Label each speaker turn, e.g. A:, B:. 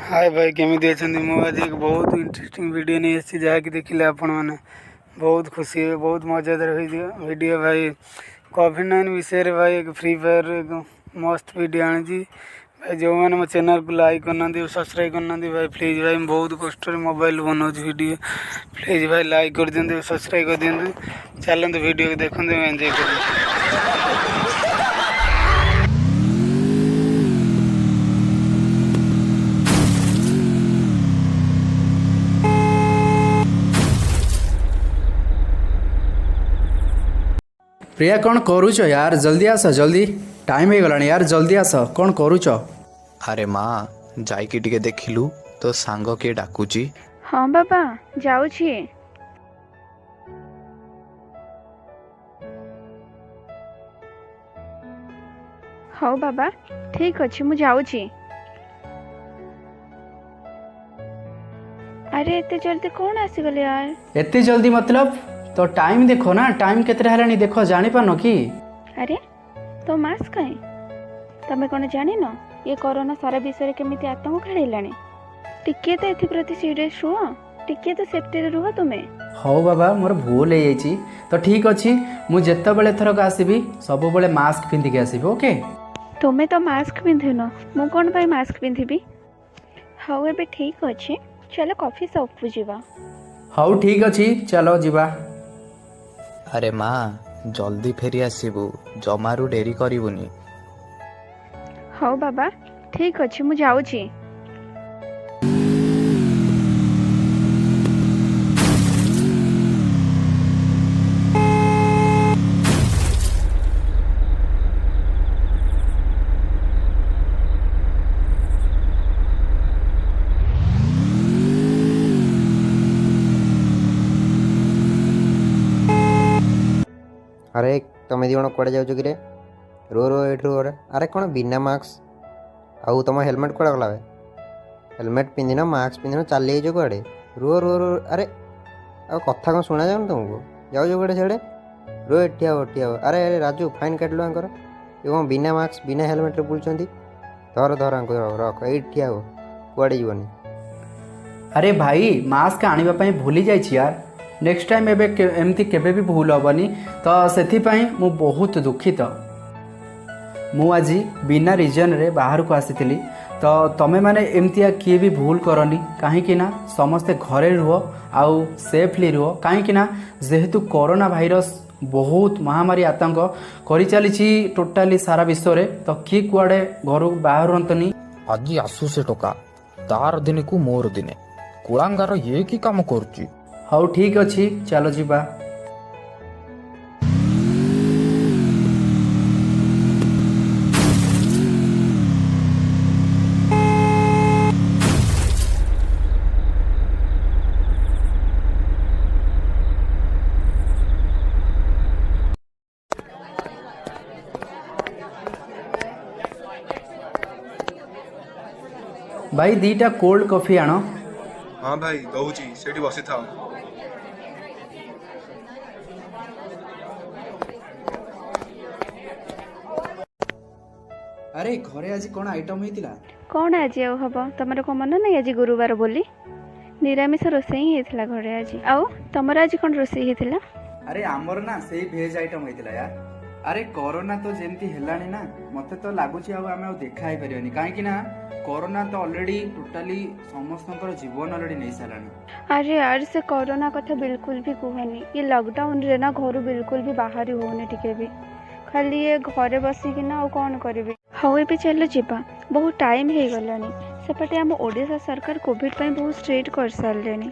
A: ହାଏ ଭାଇ, କେମିତି ଅଛନ୍ତି? ମୁଁ ଆଜି ଏକ ବହୁତ ଇଣ୍ଟରେଷ୍ଟିଂ ଭିଡ଼ିଓ ନେଇ ଆସିଛି, ଯାହାକି ଦେଖିଲେ ଆପଣମାନେ ବହୁତ ଖୁସି ହେବେ। ବହୁତ ମଜାଦାର ହୋଇଯିବ ଭିଡ଼ିଓ। ଭାଇ, କୋଭିଡ଼-19 ବିଷୟରେ ଭାଇ ଏକ ଫ୍ରି ଫାୟାର ଏକ ମସ୍ତ ଭିଡ଼ିଓ ଆଣିଛି। ଭାଇ, ଯେଉଁମାନେ ମୋ ଚ୍ୟାନେଲକୁ ଲାଇକ୍ କରିନାହାନ୍ତି ଓ ସବସ୍କ୍ରାଇବ୍ କରିନାହାନ୍ତି, ଭାଇ ପ୍ଲିଜ୍ ଭାଇ, ମୁଁ ବହୁତ କଷ୍ଟରେ ମୋବାଇଲ ବନାଉଛି ଭିଡ଼ିଓ। ପ୍ଲିଜ୍ ଭାଇ, ଲାଇକ୍ କରିଦିଅନ୍ତୁ, ସବସ୍କ୍ରାଇବ୍ କରିଦିଅନ୍ତୁ। ଚାଲନ୍ତୁ, ଭିଡ଼ିଓକୁ ଦେଖନ୍ତୁ, ଏନ୍ଜୟ କରନ୍ତୁ।
B: ପ୍ରିୟା, କ'ଣ କରୁଛ ୟାର? ଜଲ୍ଦି ଆସ, ଜଲ୍ଦି। ଟାଇମ୍ ହେଇଗଲାଣି ୟାର, ଜଲ୍ଦି ଆସ। କ'ଣ କରୁଛ?
C: ଆରେ ମା, ଯାଇକି ଟିକେ ଦେଖିଲୁ ତୋ ସାଙ୍ଗ କିଏ ଡାକୁଛି।
D: ହଁ ବାବା, ଯାଉଛି। ହଉ ବାବା, ଠିକ୍ ଅଛି, ମୁଁ ଯାଉଛି। ଆରେ, ଏତେ ଜଲ୍ଦି କ'ଣ ଆସିଗଲେ ୟାର?
B: ଏତେ ଜଲ୍ଦି ମତଲବ? ତ ଟାଇମ୍ ଦେଖ ନା, ଟାଇମ୍ କେତେଟା ହେଲାଣି ଦେଖ। ଜାଣିପାରୁନ କି?
D: ଆରେ, ତୋ ମାସ୍କ କାହିଁ? ତମେ କ'ଣ ଜାଣିନ ଇଏ କରୋନା ସାରା ବିଶ୍ୱରେ କେମିତି ଆତଙ୍କ ଖେଳେଇଲାଣି? ଟିକିଏ ତ ଏଥିପ୍ରତି ସିରିୟସ୍ ରୁହ, ଟିକିଏ ତ ସେଫ୍ଟିରେ ରୁହ ତୁମେ।
B: ହଉ ବାବା, ମୋର ଭୁଲ ହେଇଯାଇଛି। ତ ଠିକ୍ ଅଛି, ମୁଁ ଯେତେବେଳେ ଏଥରକ ଆସିବି, ସବୁବେଳେ ମାସ୍କ ପିନ୍ଧିକି ଆସିବି, ଓକେ?
D: ତୁମେ ତ ମାସ୍କ ପିନ୍ଧୁନ, ମୁଁ କ'ଣ ପାଇଁ ମାସ୍କ ପିନ୍ଧିବି? ହଉ, ଏବେ ଠିକ୍ ଅଛି, ଚାଲ କଫି ସପ୍କୁ ଯିବା।
B: ହଉ, ଠିକ୍ ଅଛି, ଚାଲ ଯିବା।
C: ଆରେ ମା, ଜଲ୍ଦି ଫେରି ଆସିବୁ, ଜମାରୁ ଡେରି କରିବୁନି।
D: ହଉ ବାବା, ଠିକ୍ ଅଛି, ମୁଁ ଯାଉଛି।
E: ଆରେ, ତମେ ଦୁଇ ଜଣ କୁଆଡ଼େ ଯାଉଛ କିରେ? ରୁହ ରୁହ, ଏଇଠି ରୁହ ରେ। ଆରେ, କ'ଣ ବିନା ମାସ୍କ? ଆଉ ତମ ହେଲମେଟ୍ କୁଆଡ଼େ ଗଲା ବେ? ହେଲମେଟ୍ ପିନ୍ଧିନ, ମାସ୍କ ପିନ୍ଧିନ, ଚାଲି ଯାଇଛ କୁଆଡ଼େ? ରୁହ ରୁହ ରୁହ। ଆରେ, ଆଉ କଥା କ'ଣ ଶୁଣାଯାଉନି ତମକୁ? ଯାଉଛ କୁଆଡ଼େ ସିଆଡ଼େ? ରୁହ, ଏଠି ଠିଆ ହୁଅ, ଠିଆ ହୁଅ। ଆରେ ଆରେ ରାଜୁ, ଫାଇନ୍ କାଟିଲୁ ଆଙ୍କର। ଏ କ'ଣ ବିନା ମାସ୍କ ବିନା ହେଲମେଟ୍ରେ ବୁଲୁଛନ୍ତି? ଧର ଧର ଆଙ୍କୁ, ରଖ, ଏଇଠି ଠିଆ ହୁଅ, କୁଆଡ଼େ ଯିବନି।
B: ଆରେ ଭାଇ, ମାସ୍କ ଆଣିବା ପାଇଁ ଭୁଲି ଯାଇଛି ୟାର। ନେକ୍ସଟ ଟାଇମ୍ ଏବେ ଏମିତି କେବେ ବି ଭୁଲ ହେବନି। ତ ସେଥିପାଇଁ ମୁଁ ବହୁତ ଦୁଃଖିତ। ମୁଁ ଆଜି ବିନା ରିଜନରେ ବାହାରକୁ ଆସିଥିଲି। ତ ତମେମାନେ ଏମିତିଆ କିଏ ବି ଭୁଲ କରନି, କାହିଁକି ନା ସମସ୍ତେ ଘରେ ରୁହ ଆଉ ସେଫଲି ରୁହ, କାହିଁକି ନା ଯେହେତୁ କରୋନା ଭାଇରସ ବହୁତ ମହାମାରୀ ଆତଙ୍କ କରିଚାଲିଛି ଟୋଟାଲି ସାରା ବିଶ୍ୱରେ, ତ କିଏ କୁଆଡ଼େ ଘରୁ ବାହାରନ୍ତନି।
F: ଆଜି ଆସୁ ସେ ଟୋକା, ତାର ଦିନକୁ ମୋର ଦିନେ। କୁଳାଙ୍ଗାର, ଇଏ କି କାମ କରୁଛି?
B: ହଉ, ଠିକ୍ ଅଛି, ଚାଲ ଯିବା। ଭାଇ, 2ଟା କୋଲ୍ଡ କଫି ଆଣ।
G: ହଁ ଭାଇ, ଦଉଛି, ସେଇଠି ବସିଥାଅ।
B: ଆରେ, ଘରେ ଆଜି କ'ଣ ଆଇଟମ୍ ହେଇଥିଲା?
D: କ'ଣ ଆଜି ଆଉ ହବ? ତମର କ'ଣ ମନେ ନାହିଁ ଆଜି ଗୁରୁବାର ବୋଲି? ନିରାମିଷ ରୋଷେଇ ହିଁ ହେଇଥିଲା ଘରେ ଆଜି। ଆଉ ତମର ଆଜି କ'ଣ ରୋଷେଇ ହେଇଥିଲା?
B: ଆରେ, ଆମର ନା ସେଇ ଭେଜ୍ ଆଇଟମ୍ ହେଇଥିଲା ୟାର। ଆରେ, କରୋନା ତ ଯେମିତି ହେଲାଣି ନା, ମତେ ତ ଲାଗୁଛି ଆଉ ଆମେ ଆଉ ଦେଖା ହେଇପାରିବାନି, କାହିଁକି ନା କରୋନା ତ ଅଲରେଡି ଟୋଟାଲି ସମସ୍ତଙ୍କର ଜୀବନ ଅଲରେଡି ନେଇ ସାରିଲାଣି।
D: ଆରେ ୟାର, ସେ କରୋନା କଥା ବିଲକୁଲ ବି କୁହନି। ଇଏ ଲକଡାଉନରେ ନା ଘରୁ ବିଲକୁଲ ବି ବାହାରି ହେଉନି ଟିକେ ବି। ଖାଲି ଇଏ ଘରେ ବସିକିନା ଆଉ କ'ଣ କରିବି? ହଉ, ଏବେ ଚାଲ ଯିବା, ବହୁତ ଟାଇମ୍ ହେଇଗଲାଣି। ସେପଟେ ଆମ ଓଡ଼ିଶା ସରକାର କୋଭିଡ଼ ପାଇଁ ବହୁତ ଷ୍ଟ୍ରିକ୍ଟ କରିସାରିଲେଣି।